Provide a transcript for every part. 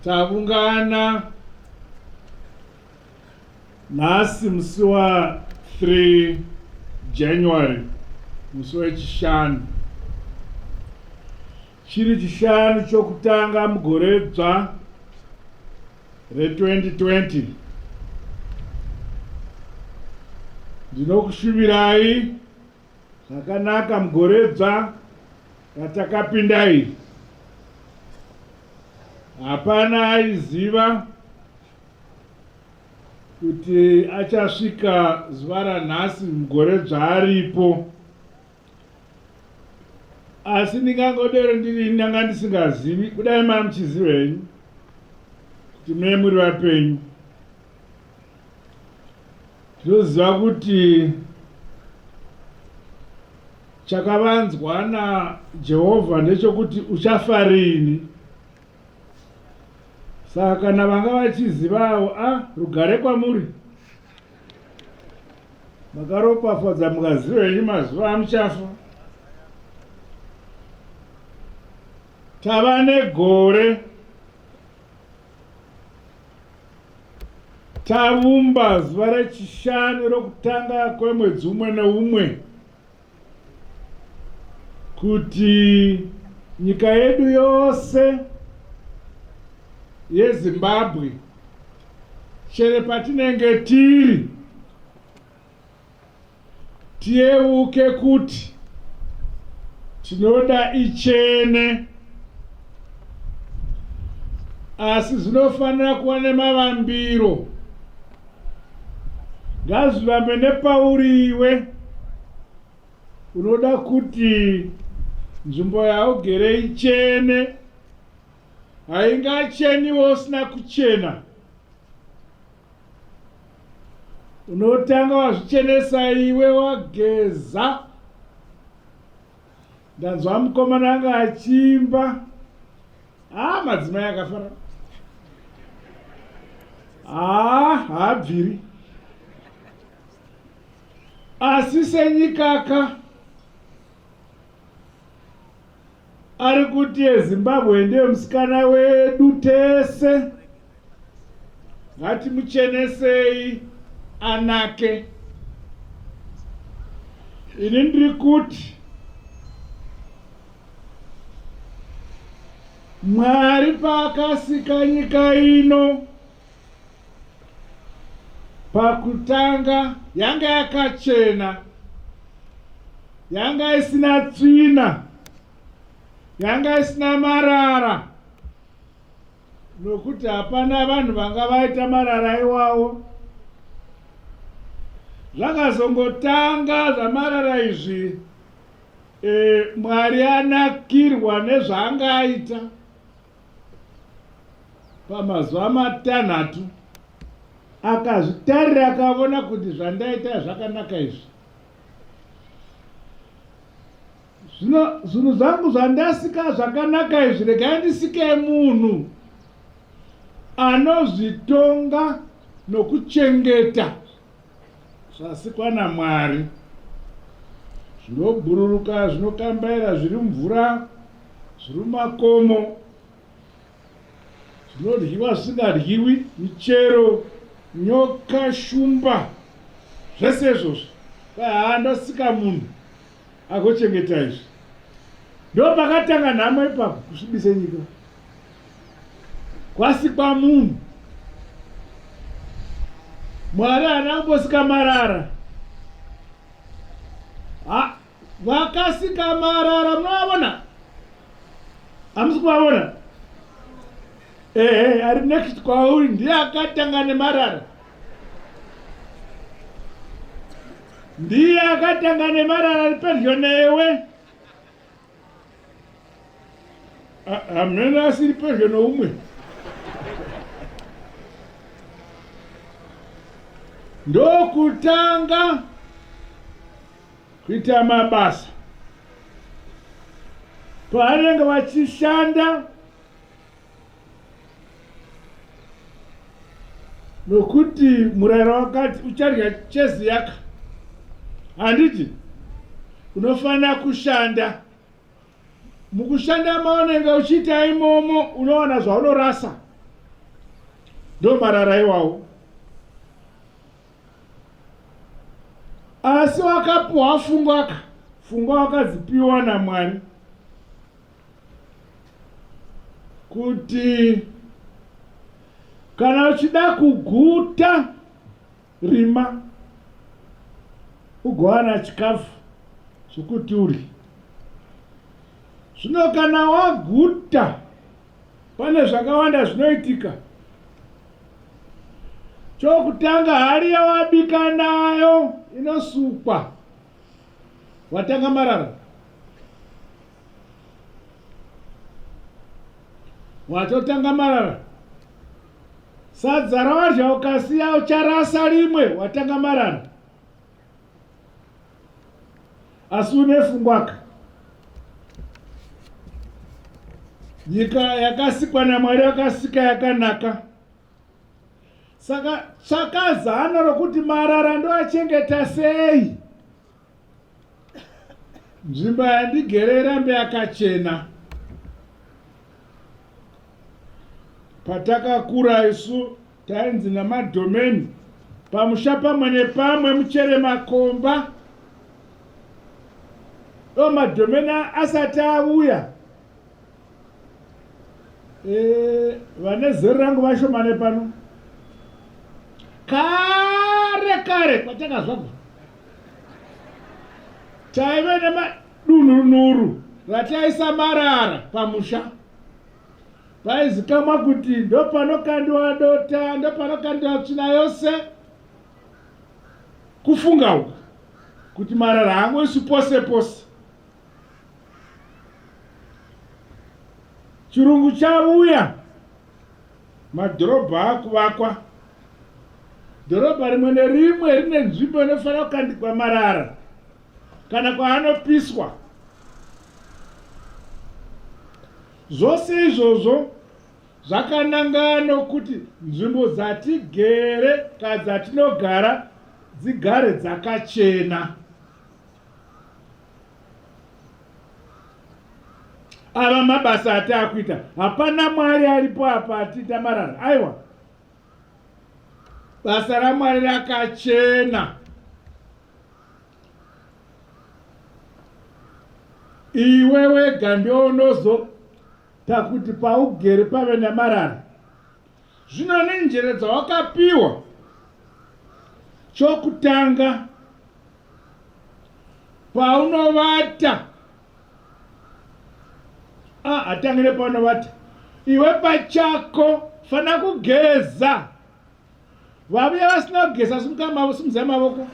Tavungana nhasi musi wa 3 January, musi weChishanu. Chiri Chishanu chokutanga mugore dzva re2020. Ndinokushuvirai zvakanaka mugore dzva ratakapinda iri. Hapana aiziva kuti achasvika zuva ranhasi mugore dzvaaripo. Asi ndingangodero ndiri ndanga ndisingazivi, kudai manga muchiziva henyu kuti mune muri vapenyu. Tinoziva kuti chakavanzwa naJehovha ndechokuti uchafa rini. Saka kana vanga vachizivawo, a rugare kwamuri. Makaropafadza mukaziva henyu mazuva amuchafa. Tava negore tavumba zuva rechishanu rokutanga kwemwedzi umwe neumwe kuti nyika yedu yose yeZimbabwe chere patinenge tiri tiyeuke kuti tinoda ichene, asi zvinofanira kuva nemavambiro. Ngazvivambe nepauri iwe unoda kuti nzvimbo yaugere ichene. Haingacheniwo usina kuchena. Unotanga wazvichenesa iwe wageza. Ndanzwa mukomana anga achiimba. Ah, madzimai akafara. Ah, haabviri. Asi senyikaka ari kuti yeZimbabwe ndiye musikana wedu tese, ngatimuchenesei anake. Ini ndiri kuti Mwari paakasika nyika ino pakutanga yanga yakachena, yanga isina tsvina, yanga isina marara, nokuti hapana vanhu vanga vaita marara iwawo. Zvakazongotanga zvamarara izvi, e, Mwari anakirwa nezvaanga aita pamazuva matanhatu, akazvitarira akavona kuti zvandaita zvakanaka izvi. Zvino zvinhu zvangu zvandasika zvakanaka izvi, regai ndisike munhu anozvitonga nokuchengeta zvasikwa naMwari, zvinobhururuka, zvinokambaira, zviri mumvura, zviri mumakomo, zvinodyiwa, zvisingadyiwi, michero, nyoka, shumba, zvese izvozvo. Haa, ndosika munhu agochengeta izvi. Ndo pakatanga nhamo ipapo, kusvibisa nyika. Kwasikwa munhu. Mwari haana kumbosika marara. Ha, vakasika marara munovavona? Hamusi kuvavona? Ehe, ari next kwauri ndiye akatanga nemarara. Ndiye akatanga nemarara ari pedyo newe. Hameno asiri pedyo noumwe. Ndokutanga kuita mabasa pavanenge vachishanda nokuti murayiro wakati uchadya cheziyaka, handiti? Unofanira kushanda. Mukushanda maunenge uchiita imomo unowana zvaunorasa. Ndo marara iwawo. Asi wakapuwa fungwaka, fungwa wakadzipiwa naMwari kuti kana uchida kuguta rima ugowana chikafu chokuti urye. Zvino kana waguta pane zvakawanda zvinoitika. Chokutanga hari yawabika nayo inosukwa. Watanga marara. Watotanga marara. Sadza rawadya ukasiya ucharasa rimwe watanga marara. Asi une fungwaka. Nyika yakasikwa naMwari yakasika yakanaka. Saka tsvaka zano rokuti marara ndoachengeta sei. Nzvimbo yandigere irambe yakachena. Patakakura isu tainzi namadhomeni pamusha pamwe nepamwe muchere makomba. O madhomeni asati auya e, vane zero rangu vashomane pano kare kare kwatakazvagwa taive nemadunhunhuru rataisa marara pamusha paizikamwa kuti ndopanokandiwa dota ndopanokandiwa tsvina yose kufunga uku kuti marara haangoiswi pose pose Chirungu chauya, madhorobha akuvakwa. Dhorobha rimwe nerimwe rine nzvimbo inofanira kukandigwa marara kana kwaanopiswa. Zvose izvozvo zvakanangana nokuti nzvimbo dzatigere kana dzatinogara dzigare dzakachena. Ava mabasa ataakuita, hapana Mwari aripo apa atiita marara. Aiwa, basa raMwari rakachena. Iwe wega ndiwe unozoita kuti paugere pave nemarara. Zvino nenjere dzawakapiwa, chokutanga paunovata ah, hatange nepaunovata iwe pachako fana kugeza vavuya vasina kugeza simuka simudzai mavoko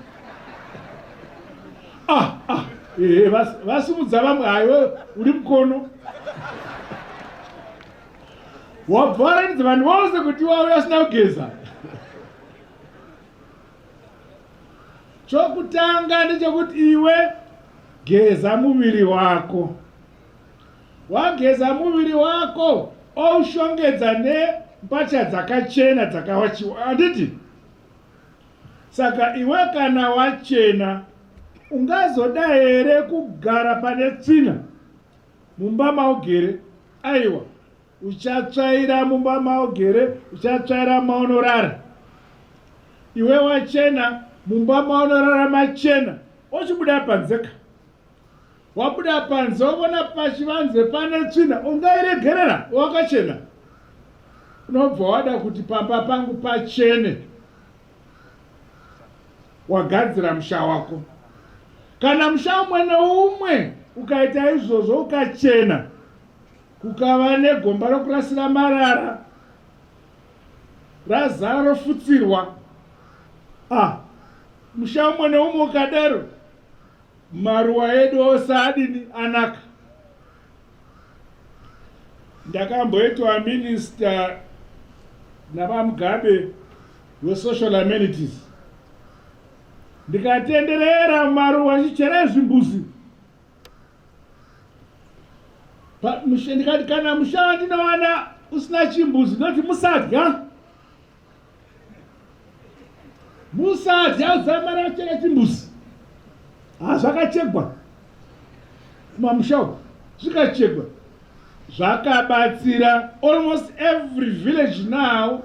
ah, ah, ehe vasimudza vamwe haiwe uri mukono wabva waratidza vanhu vose kuti wauya usina kugeza Chokutanga ndechekuti iwe geza muviri wako. Wageza muviri wako oushongedza nembatya dzakachena dzakawachiwa, handiti? Saka iwe kana wachena ungazoda here kugara pane tsvina mumba maugere? Aiwa. Uchatsvaira mumba maugere, uchatsvaira maunorara. Iwe wachena, mumba maunorara machena, ochibuda panze ka. Wabuda panze wovona pachivanze pane tsvina, ungairegerera wakachena? Unobva wada kuti pamba pangu pachene. Wagadzira musha wako. Kana musha umwe neumwe ukaita izvozvo ukachena, Kukava negomba rokurasira marara razara rofutsirwa. Ah, musha umwe neumwe ukadaro maruwa edu ose adini anaka. Ndakamboitwa minista naVaMugabe wesocial amenities ndikatenderera mumaruwa ndichichera zvimbuzi. Ndikati kana musha wandinowana usina chimbuzi ndoti musadya musadya uzamara chera chimbuzi hazvakachegwa kumamusha uku zvikachegwa zvakabatsira almost every village now.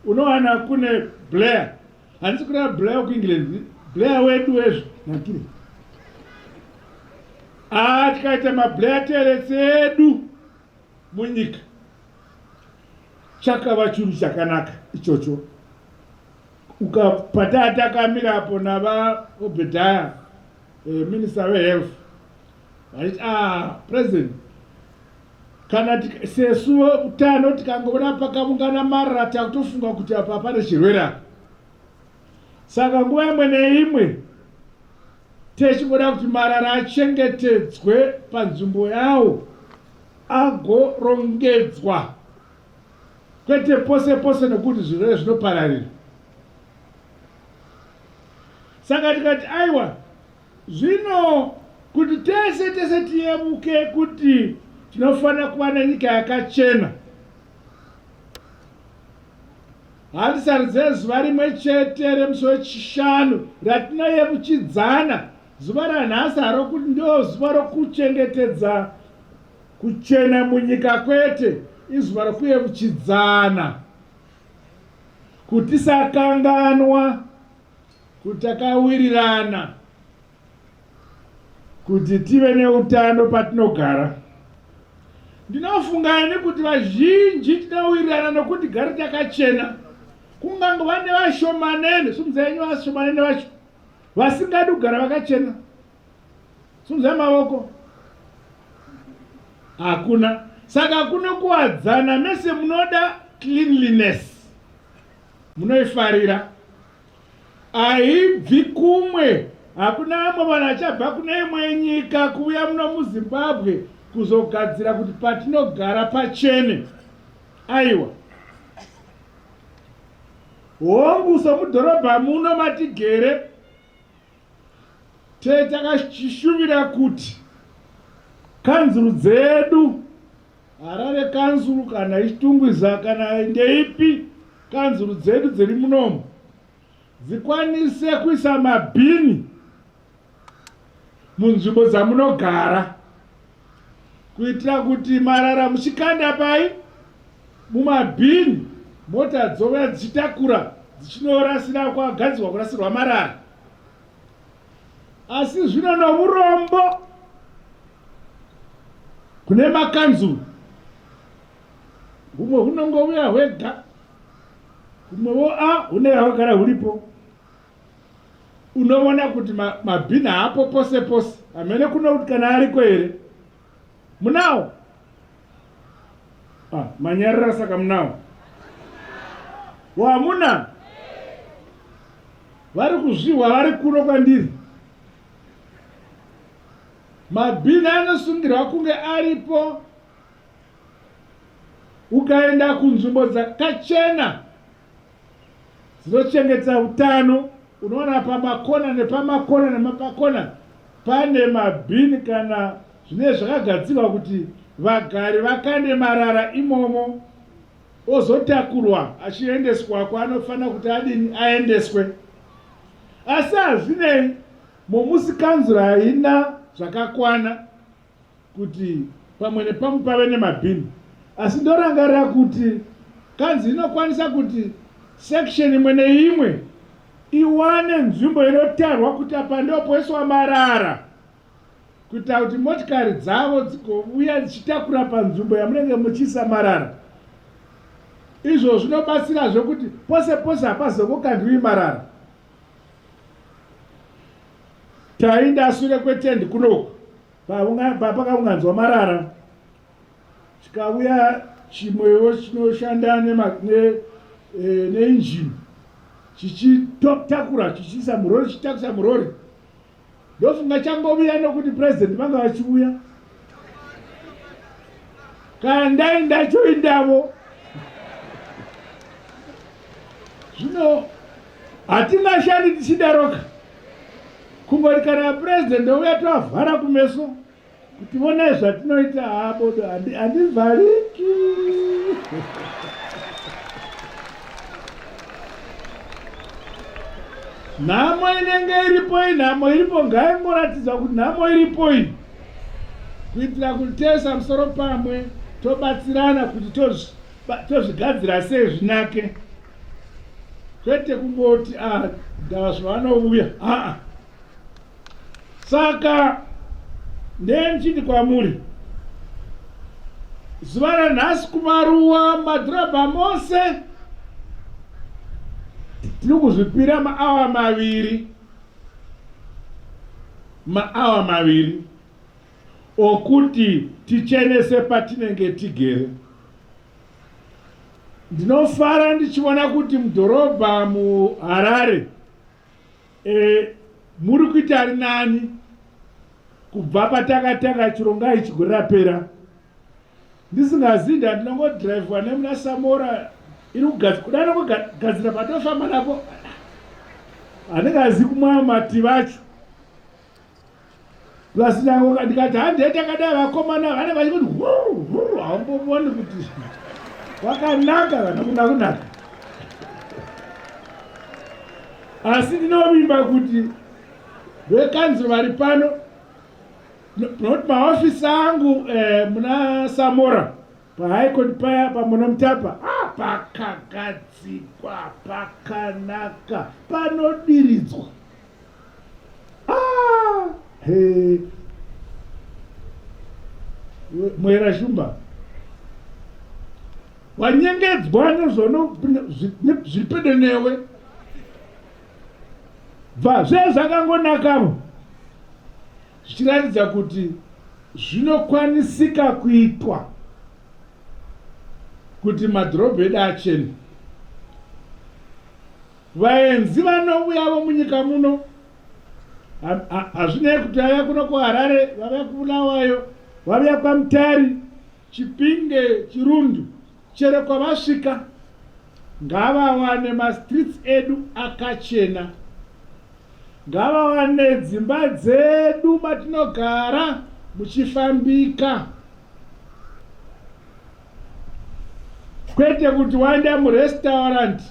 Unowana kune Blair. Handisi kureva Blair wekuEngland, Blair wedu wezvo nakire. Ah, tikaita maBlair toilets edu munyika chakava churu chakanaka ichocho. Ukapataa takamira apo navaObediah, eh, minister wehealth, vachiti ah, president kana sesu utano tikangoona pakaungana marara takutofunga kuti apa pane chirwere apa. Saka nguva imwe neimwe techingoda kuti marara achengetedzwe panzvimbo yawo agorongedzwa kwete pose pose nokuti zvirwere zvinopararira. Saka tikati aiwa Zvino kuti tese tese tiyevuke kuti tinofanira kuva nenyika yakachena, hatisarudze zuva rimwe chete remusi wechishanu ratinoyevuchidzana. Zuva ranhasi harokuti ndo zuva rokuchengetedza kuchena munyika kwete, izuva rokuyevuchidzana kuti tisakanganwa kuti takawirirana kuti tive neutano patinogara. Ndinofunga ini kuti vazhinji tinowirirana nokuti gare takachena, kungangova nevashomanene, sumudzai henyu vashomanene vacho vasingadi kugara vakachena, sumudzai mavoko. Hakuna. Saka kuno kuwadzana mese munoda cleanliness, munoifarira. Haibvi kumwe, hakuna vamwe vanhu vachabva kune imwe nyika kuuya muno muZimbabwe kuzogadzira kuti patinogara pachene. Aiwa. Hongu, somudhorobha muno matigere, te takachishuvira kuti kanzuru dzedu Harare kanzuru kana ichitungwiza kana ndeipi kanzuru dzedu dziri munomu dzikwanise kuisa mabhini munzvimbo dzamunogara kuitira kuti marara muchikanda pai mumabhini mota dzouya dzichitakura dzichinorasira kwagadzirwa kurasirwa marara. Asi zvino nourombo kune makanzuru, humwe hunongouya hwega, humwewo a hunenge hwagara huripo. Unoona kuti mabhini haapo pose pose, hamene kuno kuti kana ariko here. Munawo? Ah, manyarara saka munawo? Wamuna? Vari kuzvihwa vari kuno kwandiri. Mabhini anosungirwa kunge aripo. Ukaenda kunzvimbo dzakachena dzinochengeta utano, unoona pamakona nepamakona nemapakona pane mabhini kana zvinenge zvakagadzirwa kuti vagari vakande marara imomo ozotakurwa achiendeswa kwaanofanira kuti adini aendeswe. Asi hazvinei, Momusi kanzuru haina zvakakwana kuti pamwe nepamwe pave nemabhini, asi ndorangarira kuti kanzuru inokwanisa kuti section imwe neimwe iwane nzvimbo inotarwa kuti apa ndopoiswa marara kuitira kuti motikari dzavo dzigouya dzichitakura panzvimbo yamunenge muchiisa marara. Izvo zvinobatsirazve kuti pose pose hapazongokandwi marara. Tainda sure kwetendi kunoku pakaunganzwa marara chikauya chimwewo chinoshanda neinjini chichitakura chichiisa murori chichitakisa murori. Ndofunga changovuya nokuti president vanga vachiuya. Kana ndai ndachoindavo. Zvino hatingashandi tichidaroka. Kungoti kana president ouya toavhara kumeso. Kuti vonai zvatinoita haa bodo handivhariki. Nhamo inenge iripo inhamo iripo ngaingoratidza kuti nhamo iripo iyi kuitira kuti toisa musoro pamwe tobatsirana kuti tozvigadzira sei zvinake. Kwete kungoti ah, ndava zvavanouya aa. Saka ndee ndichiti kwamuri zuva ranhasi kumaruwa madhorobha mose tiri kuzvipira maawa maviri maawa maviri okuti tichenese patinenge tigere. Ndinofara ndichiona kuti mudhorobha muHarare e, muri kuita ari nani kubva patakatanga chironga ichi gore rapera. Ndisingazivi ndandinongodhiraivhwa nemuna Samora iri kugadzira kuda anongogadzira patofamba napo handingazivi kumwa mativi acho plus nyange ndikati handei takadai vakomana vanenge vachikuti huru haumbovoni kuti wakanaka kana kuna kunaka asi ndinovimba kuti vekanzuro vari pano not maofisi angu eh, muna Samora paHigh Court paya paMunomutapa ah, pakagadzikwa pakanaka panodiridzwa. Ah, hey. Mwera Shumba wanyengedzwa nezviri pedo newe bva zvee zvakangonakavo zvichiratidza kuti zvinokwanisika kuitwa kuti madhorobha edu achene. Vaenzi vanouyavo munyika muno hazvinei kuti vauya kuno kuHarare, vauya kuBulawayo, vauya kwaMutare, Chipinge, Chirundu, chero kwavasvika ngavawane mastreets edu akachena, ngavawane dzimba dzedu matinogara muchifambika. Kwete kuti waenda murestaurant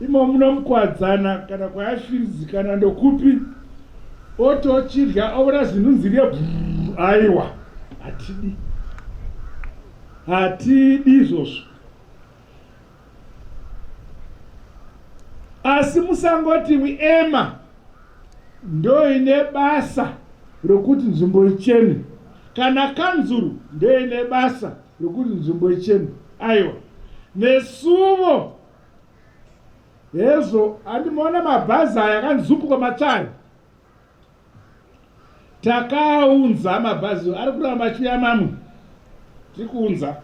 imo munomukwadzana kana kwayafiridzi kana ndokupi otochidya oona zinhunzi riye aiwa hatidi hatidi izvozvo asi musangoti ema ndoine basa rokuti nzvimbo ichene kana kanzuru ndoine basa rokuti nzvimbo ichene aiwa nesuvo hezvo andimaona mabhazi aya akanzupukwa matsvaya Takaunza mabhazi ari kuramba achiuya mamwe tiri kuunza.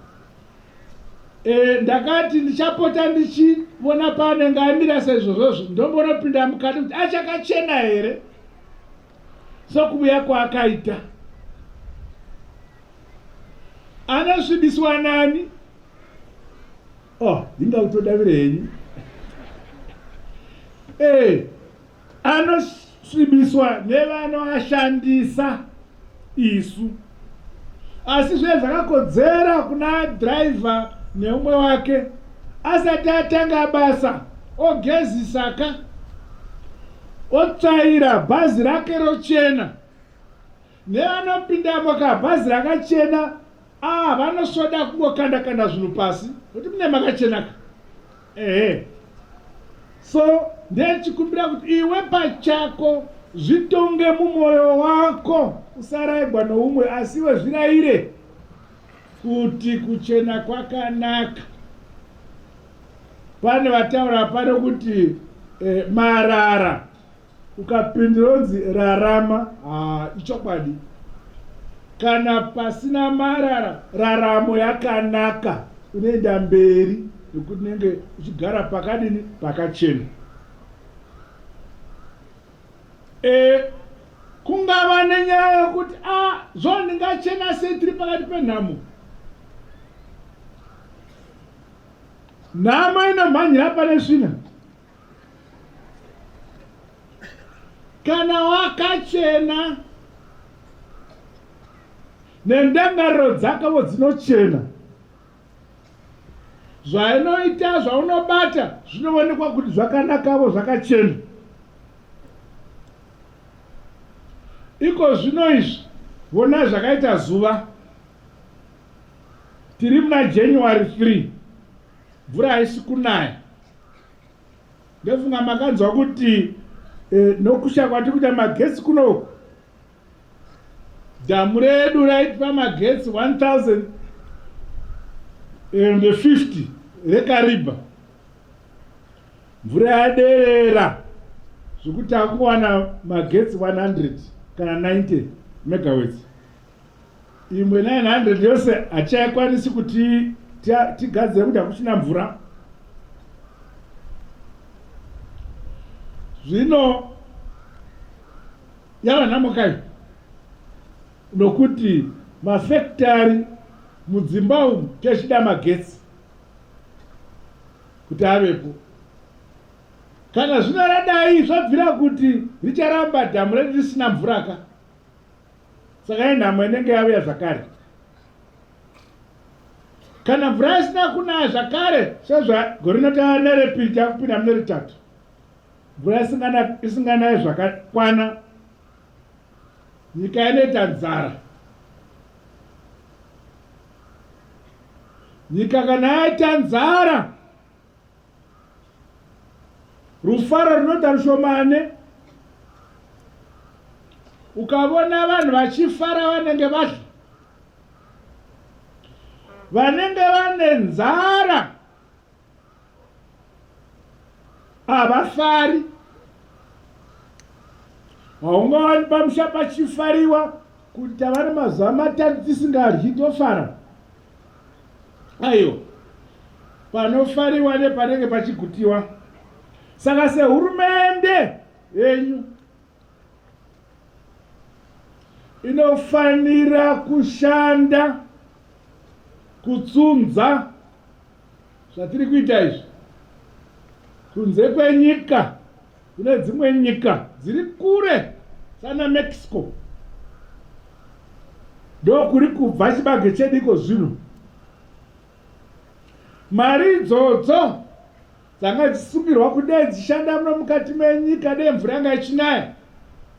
E, ndakati ndichapota ndichivona paanenge amira saizvozvozvo ndombonopinda mukati kuti achakachena here sokuvuya kwaakaita. Anosvibiswa nani? Oh, ndinga kutodavire henyu. Eh, Anosvibiswa nevanoashandisa isu. Asi zve zvakakodzera kuna driver neumwe wake asati atanga basa ogezisa ka otsvaira bhazi rake rochena nevanopindamo ka bhazi rakachena ah vanosvoda kungokanda kanda zvinhu pasi nokuti mune makachena ka Ehe. So ndechikumbira kuti iwe pachako zvitonge mumwoyo wako, usaraigwa noumwe, asi iwe zviraire kuti kuchena kwakanaka. Pane vataura pano kuti eh, marara Ukapindura onzi rarama, haa ichokwadi. Kana pasina marara, raramo yakanaka unoenda mberi nekuti unenge uchigara pakadini pakachena. E, kungava nenyaya yokuti a ah, zvo ndingachena sei tiri pakati penhamo. Nhamo inomhanyira pane svina. Kana wakachena nendangariro dzakavo dzinochena, zvainoita zvaunobata zvinoonekwa kuti zvakanakavo zvakachena. Iko zvino izvi vona zvakaita zuva. Tiri muna January 3, mvura haisi kunaya. Ndofunga makanzwa kuti eh, nokusha kwatiri kuita magetsi kunoku dhamu redu raitipa magetsi 1050 reKariba mvura yaderera zvekuti takuwana magetsi 100 kana 90 megawatts imwe 900 yose hachaikwanisi kuti tigadzire kuti hakuchina mvura zvino yava nhamo kai nokuti mafekitari mudzimba umu techida magetsi kuti avepo kana zvino radai zvabvira kuti richaramba dhamu redu risina mvura ka saka inhamo inenge yavuya zvakare kana mvura isina kunaya zvakare sezvagore rino tava nerepiri takupinda mune retatu mvura isinganaye zvakakwana nyika inoita nzara nyika kana yaita nzara rufaro runoita rushomane ukavona vanhu vachifara vanenge vadya vanenge vane nzara havafari haungawani pamusha pachifariwa kuti tava nemazuva matatu tisingadyi tofara aiwa panofariwa nepanenge pachigutiwa saka sehurumende yenyu inofanira kushanda kutsunza zvatiri kuita izvi kunze kwenyika kune dzimwe nyika dziri kure sana Mexico ndokuri kubva chibage chedu iko zvino mari idzodzo dzanga dzisungirwa kudai dzichishanda muno mukati menyika dei mvura yanga ichinaya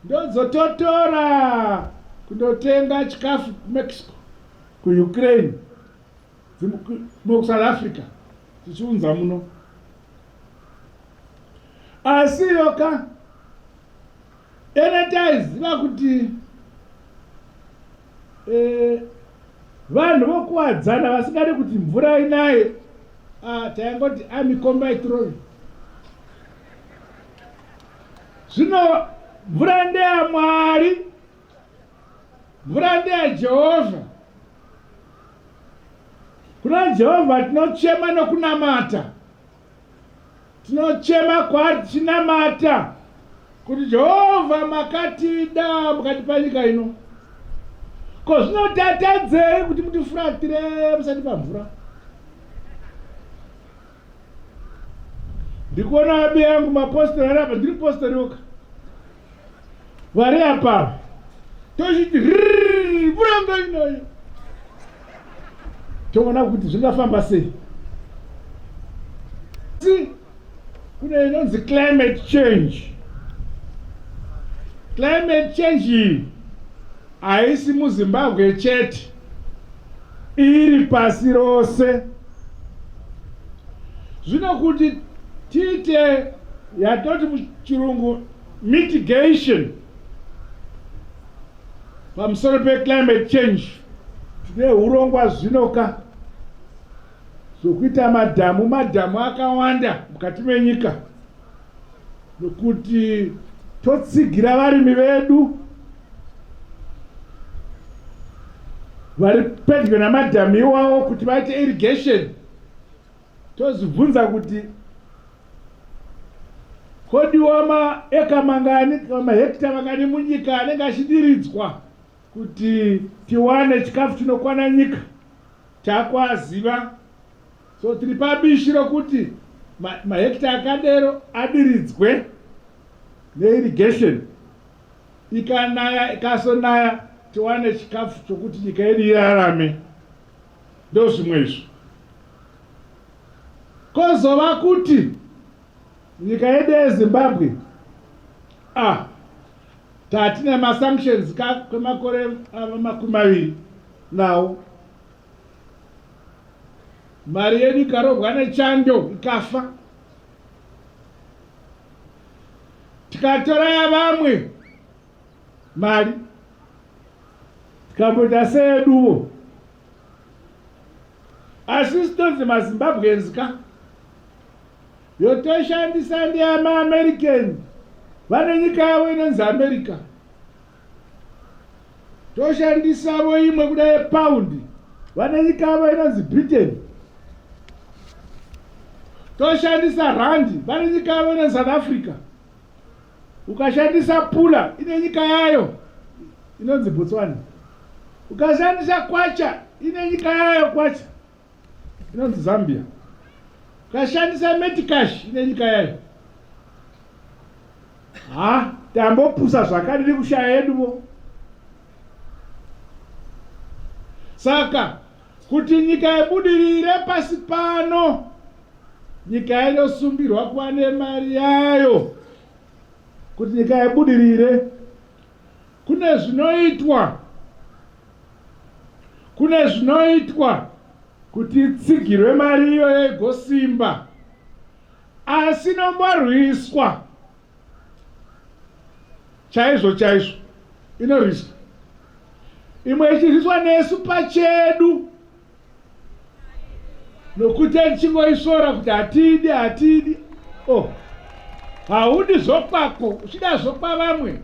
ndodzototora kundotenga chikafu kuMexico kuUkraine muSouth Africa tichiunza muno asi yoka ene taiziva kuti eh, vanhu vokuwadzana vasingadi kuti mvura inaye ah, taingoti amikomba itirove zvino mvura ndeyamwari mvura ndeyaJehovha kuna Jehovha tinochema nokunamata tinochema kwaari tichinamata kuti Jehovha makatida mukatipa nyika ino ko zvino tatadzei kuti mutifuratire musatipa mvura ndikuona abi yangu mapostori ari apa ndiri postori oka vari apa tochiti mvura ngainayo toona kuti zvingafamba sei asi kune inonzi climate change climate change iyi haisi muZimbabwe chete iri pasi rose zvino kuti tiite yatoti muchirungu mitigation pamusoro peclimate change tine hurongwa zvinoka zvokuita madhamu madhamu akawanda mukati menyika nokuti totsigira varimi vedu vari pedyo namadhamu iwawo kuti vaite irrigation tozvibvunza kuti kodiwa maeka mangani mahekita mangani munyika anenge achidiridzwa kuti tiwane chikafu chinokwana nyika takwaziva so tiri pabishi rokuti mahekita akadero adiridzwe neirrigation ikanaya ikasonaya tiwane chikafu chokuti nyika yedu irarame ndozvimwe izvo kozova kuti nyika yedu yeZimbabwe ah tatine masanctions ka kwemakore 20 nawo mari yedu ikarobwa nechando ikafa. Tikatora yavamwe mari tikamboita seyeduvo, asi sitonzi maZimbabweans ka, yotoshandisa ndeyamaAmerican, vane nyika yavo inonzi America. Toshandisavo imwe kuda yepaundi, vane nyika yavo inonzi Britain. Toshandisa randi, vane nyika yavo inonzi South Africa. Ukashandisa pula, ine nyika yayo inonzi Botswana. Ukashandisa kwacha, ine nyika yayo kwacha inonzi Zambia. Ukashandisa metcash, ine nyika yayo. Ha, tambopusa zvakadini kushaya yeduvo. Saka kuti nyika ibudirire pasi pano, nyika inosungirwa kuva nemari yayo. Kuti nyika ibudirire, kune zvinoitwa, kune zvinoitwa kuti itsigirwe mari iyoyo igosimba, asi inomborwiswa chaizvo chaizvo. Inorwiswa imwe ichirwiswa nesu pachedu, nokuti tichingoisvora kuti hatidi, hatidi. Oh, haudi zvokwako, uchida zvokwavamwe.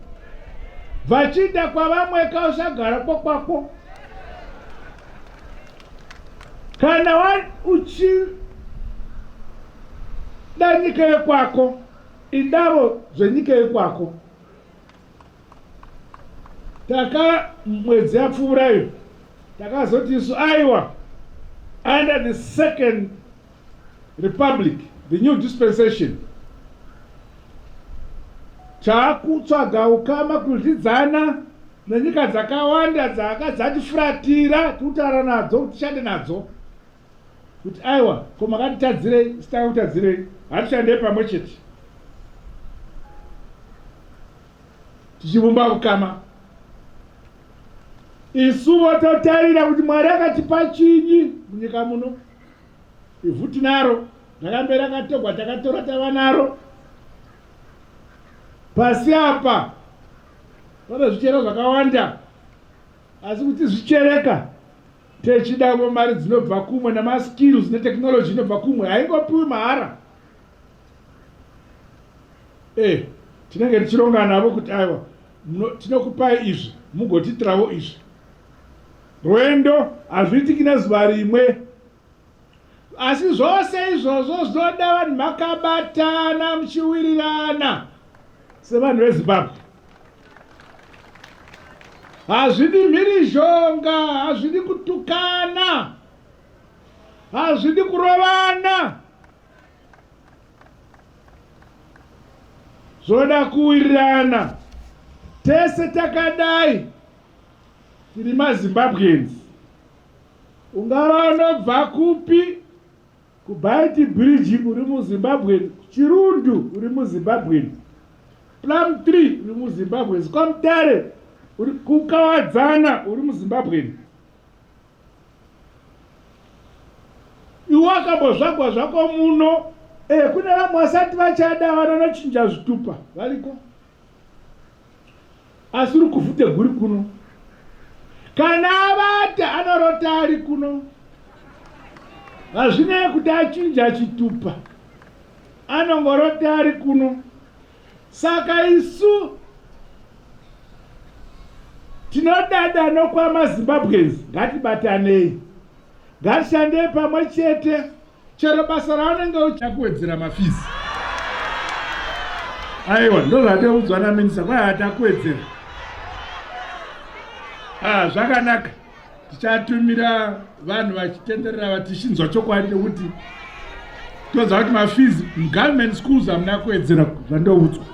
Bvachiinda kwavamwe ka, usagara kwokwako. Kana uchida nyika yekwako, idavo zvenyika yekwako. Taka mwedzi yapfuura iyo takazoti isu aiwa, under the Second Republic, the new dispensation, taakutsvaga ukama, kudyidzana nenyika dzakawanda dzaka dzatifuratira, tikutaura nadzo kuti tishande nadzo, kuti aiwa, ko makatitadzirei, sitakakutadzirei, hatishandei pamwe chete tichivumba ukama. Isuvo totarira kuti Mwari akatipa chinyi munyika muno. Ivhu tinaro, rakambe rakatogwa, takatora tava naro. Pasi apa pane zvichero zvakawanda, asi kuti zvichereka techidavo mari dzinobva kumwe nemaskills netechnology inobva kumwe, haingopiwi mahara. Tinenge tichironga navo kuti aiwa, tinokupai izvi, mugotiitirawo izvi. Rwendo hazviitiki nezuva rimwe, asi zvose izvozvo zvinoda vanhu makabatana, muchiwirirana sevanhu veZimbabwe. Hazvidi mhirizhonga, hazvidi kutukana, hazvidi kurovana, zvoda kuwirirana. Tese takadai tiri maZimbabweans. Ungava unobva kupi, kuBeitbridge uri muZimbabwean, Chirundu uri muZimbabwean, Plumtree uri muZimbabwean, kwaMutare uri, kuKawadzana uri muZimbabwean. Iwe wakambozvagwa zvako muno. Kune vamwe vasati vachada, vanonochinja zvitupa variko, asi uri kuvhute guri kuno. Kana avata anorota ari kuno, hazvinei kuti achinja chitupa, anongorota ari kuno. Saka isu tinodada nokwamaZimbabweans, ngatibatanei, ngatishandei pamwe chete, chero basa raunenge uchakuwedzera mafizi. Aiwa, ndozvateudzwa naminista, kwai hatakuwedzera. Ah, zvakanaka. Tichatumira vanhu vachitenderera vatichinzwa chokwadi, nekuti toziva kuti mafizi mugovernment schools hamuna kuwedzera, zvandoudzwa.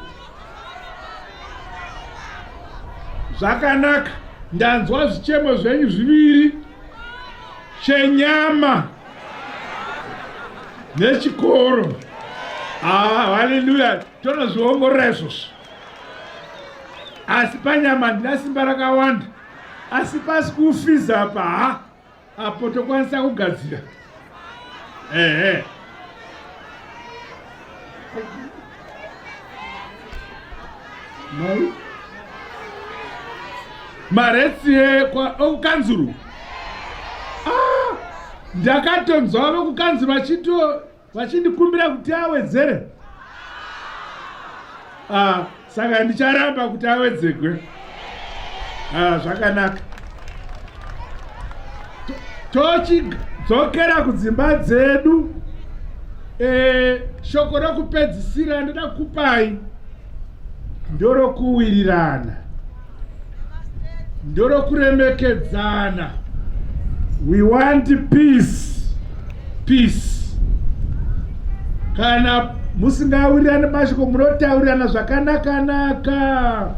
Zvakanaka, ndanzwa zvichemo zvenyu zviviri, chenyama nechikoro. Ah, haleluya, tonozviongorora izvozvo. Asi panyama ndina simba rakawanda, asi paschool fees apa, ha, apo tokwanisa kugadzira. Ehe. Mai maretsi okukanzuru. Ah, ndakatonzwa vekukanzuru vachito vachindikumbira kuti awedzere. Ah, saka ndicharamba kuti awedzegwe. Ah, zvakanaka. Tochidzokera kudzimba dzedu. E, shoko rokupedzisira ndoda kukupai ndorokuwirirana, ndorokuremekedzana. We want peace, peace. Kana musingawirirani mashoko munotaurirana zvakanakanaka,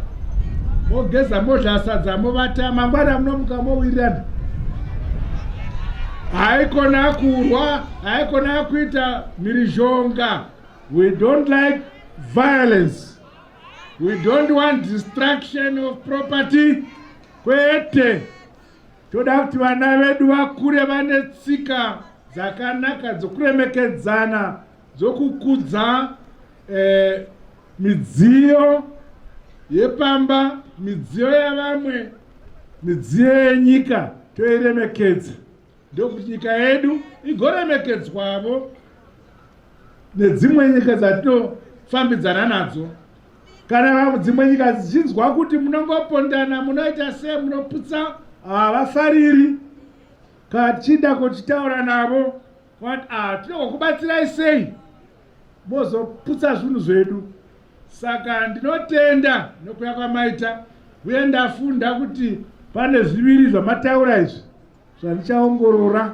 mogeza modla sadza movata, mangwana munomuka mowirirana. Haikona kurwa, haikona kuita mhirizhonga. We don't like violence. We don't want destruction of property. Kwete. Toda kuti vana vedu vakure vane tsika dzakanaka dzokuremekedzana, dzokukudza eh, midziyo yepamba, midziyo yavamwe, midziyo yenyika toiremekedza. Ndokuti nyika yedu igoremekedzwavo nedzimwe nyika dzatinofambidzana nadzo. Kana dzimwe nyika dzichinzwa kuti munongopondana, munoita sei, munoputsa, havafariri. Kana tichida kuchitaura navo vati ah, tinogokubatsirai sei mozoputsa zvinhu zvedu. Saka ndinotenda nokuya kwamaita, uye ndafunda kuti pane zviviri zvamataura izvi zvandichaongorora.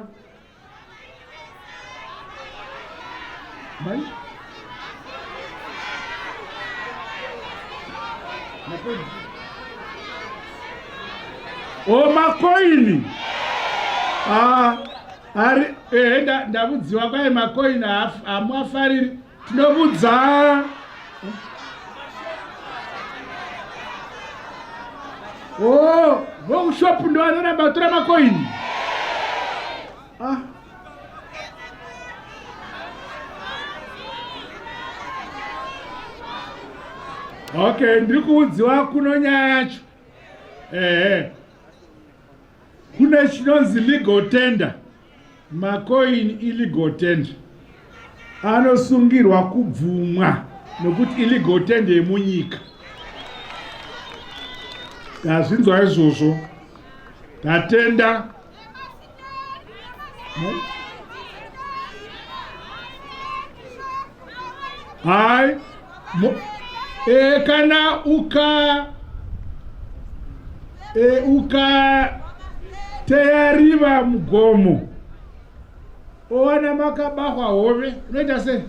O makoini ah, ari ehe ndavudziwa kwaye makoini hamuafariri tinovudza. Oh, vokushopu ndo vanoramba kutora makoini. Ah. Okay, ndiri kuudziwa kuno nyaya yacho. Ehe. Kune chinonzi legal tender. Macoin illegal tender anosungirwa kubvumwa nokuti illegal tender yemunyika. Tazvinzwa izvozvo, tatenda. Hai, e, kana uka e, ukateya riva mugomo owana makabahwa hove unoita sei?